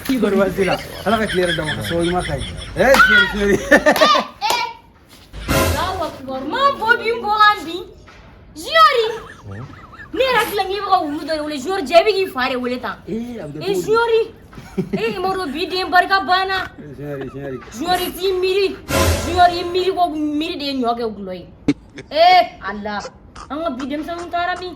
Junior, kɔri baasi la? Ala ka tile yɛrɛ d'a ma, ka sababu ɲuman k'a ye. Eh Junior, Junior. Allahu akbar, man bɔ bi n bɔ kan bi. Junior, ne yɛrɛ hakili la k'i bɛ ka wulu dɔ de wele. Junior jɛ, e bɛ k'i fa de wele tan. Eh, a bɛ kɛ E cogo di? Junior, e i m'a dɔn bi den barika banna. Junior, Junior. Junior t'i miiri. Junior i miiri ko miiri de ye ɲɔ kɛ gulɔ ye. Eh Ala, an ka bi denmisɛnninw taara min?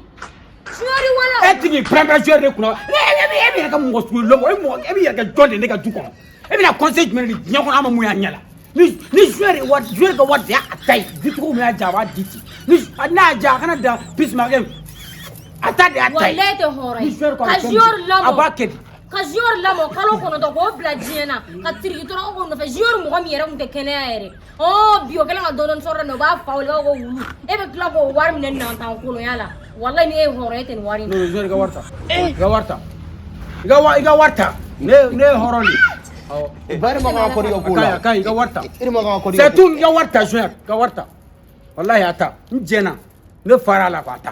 Junior wala. E tigi pɛrɛn joueur de kunna. E bɛ yɛrɛ kɛ mɔgɔ sugu lɔbɔ e mɔgɔ e bɛ yɛrɛ kɛ jɔn de ne ka du kɔnɔ? E bɛna conseil jumɛn de di diɲɛ kɔnɔ an ma mun y'a ɲɛ la? Ni joueur ye wari, joueur ka wari de y'a ta ye, di cogo min y'a diya, a b'a di ten. Ni n'a y'a diya, a kana dan pisi ma kɛ, a ta de y'a ta ye. Walayi tɛ hɔrɔn Ni ye. joueur ko a Ka bɛ fɛn joueur min kɛ, a lamɔ. b'a kɛ di. Ka joueur lamɔ kalo 9 k'o bila diɲɛ na ka tiriki tɔrɔ k'o nɔfɛ. Joueur mɔgɔ min yɛrɛ tun tɛ kɛnɛya yɛrɛ, ɔ bi o kɛlen ka dɔɔni sɔrɔ nin, o b'a fa wele, o b'a fɔ ko wulu. E bɛ tila k'o wari minɛ nantan kolonya la. Walayi ni e ye hɔrɔn ye, e tɛ nin wari in. Non, joueur, i ka wari ta, i ka wari ta, i ka wari ta. Ne ye hɔrɔn de ye, awɔ. Ba, e ma kan ka kɔdi ka ko A ka ɲi, la. a ka ɲi, i ka wari ta. E ma kan ka kɔdi C'est ka ko. tout, i ka wari ta. Joueur, i ka wari ta. Walayi a ta, n jɛna, ne fara la k'a ta.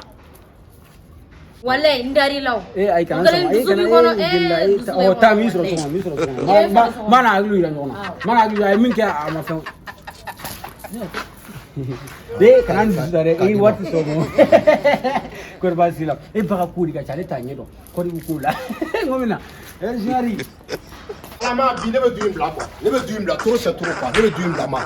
Walayi n dar'i la o. Eh, ayi, kana O kɛlen sama, ayi, dusu kana b'i kɔnɔ, eh billahi eh, dusu bɛ ɔ taa min kɔnɔ, sɔrɔ so kɔnɔ, min sɔrɔ so I kɔnɔ. bɛ Ma sɔrɔ so kɔnɔ. ma na hakili yira ɲɔgɔn na. Awɔ. Ma na hakili yira, a ye min kɛ, a ma fɛn. Eh, kana n dusu ta dɛ, i waati sɔrɔ mɔ. Kɔri baasi la? E ba ka ko de ka ca, ale t'a ɲɛ dɔn. Kɔri bɛ ko la. N ko min na, eh Junior. Ala ma bi, ne bɛ du in bila quoi, ne bɛ du in bila. Trop c'est trop quoi, ne bɛ du in bila ma.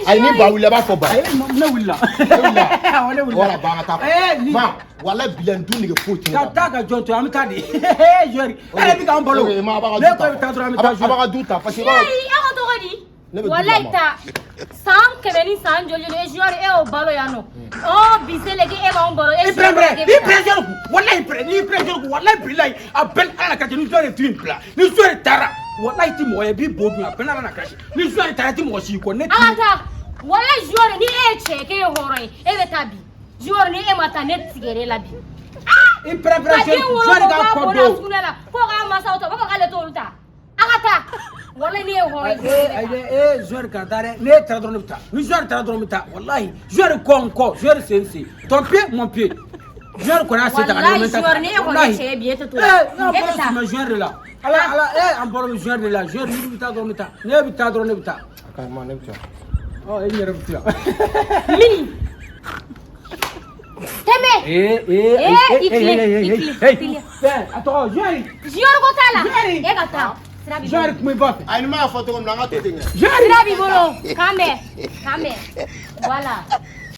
Ayi, ni ba wulila, i b'a fɔ ba. Ayi, ne wulila. Ne wulila. Awɔ, ne wulila. Wala ba, an ka taa. Eh, ni Ma wala bila, n dun nege foyi tɛ ne ka la. taa ka jɔn to, an bɛ taa de. Eh Junior, e yɛrɛ bɛ k'an balo. Ok, ma a b'a ka Ne du ko e bɛ ta. taa dɔrɔn, an bɛ A taa. b'a ka du ta parce que i b'a Junior, e ko tɔgɔ di? Ne bɛ du Walayi bila ma. ta san 100 ni san joli joli. E Junior, e y'o balo yan nɔ, ɔ bi sele k'e b'anw balo. E I Junior, pɛrɛn pɛrɛn, k'e i bɛ taa. pɛrɛn joueur kun, walayi pɛrɛn, n'i pɛrɛn joueur kun, walayi bilayi, a bɛɛ ni Ala na ka ni joueur ye du in bila, ni joueur taara, walayi ti mɔgɔ ye, i b'i bo dun, a bɛɛ ni Ala na kasi. Ni joueur taara, i ti mɔgɔ si kɔ ne An ka taa. Walayi Junior, ni e ye cɛ ye k'e ye hɔrɔn ye, e bɛ taa bi. Junior, ni e ma taa, ne tigɛr'e la bi. I pɛrɛn Ka pɛrɛn den joueur, wolo joueur ko ka b'a kɔ bolo don. sugunɛ la ko k'a masaw ta, o b'a fɔ k'ale t'olu ta. A ka taa. Walayi ni e ye hɔrɔn ye, Junior, e Ayi bɛ dɛ, taa. ee joueur, kana taa dɛ. Ne taara dɔrɔn, ne bɛ taa. Ni joueur taara dɔrɔn, n bɛ taa. Walayi joueur kɔ n kɔ, joueur sen sen, ton pied mon pied. Joueur kɔni y'a sen ta ka Walayi ne ta. Junior, ni e kɔni ye cɛ ye bi, e tɛ to Eh, yan. n'an E bɛ bɔra taa. suma joueur de la. Ala ala, eh, an bɔra joueur de la. Joueur, ni bɛ taa dɔrɔn, n bɛ taa. Ne bɛ taa dɔrɔn, ne bɛ taa. A ka ɲi ma, ne bɛ taa. Ɔ, e yɛrɛ bɛ tila. Mini tɛmɛ. Eh eh. Eh, i tilen, i tilen, i tilen. Fɛn, a tɔgɔ Junior. Junior ko t'a la. Junior. E ka taa, sira b'i Junior, bolo. kuma i ba fɛ. Ayi, ni ma y'a fɔ cogo min na, an ka to ten kɛ. Junior. Sira b'i bolo, k'an bɛn, k'an bɛn, voilà.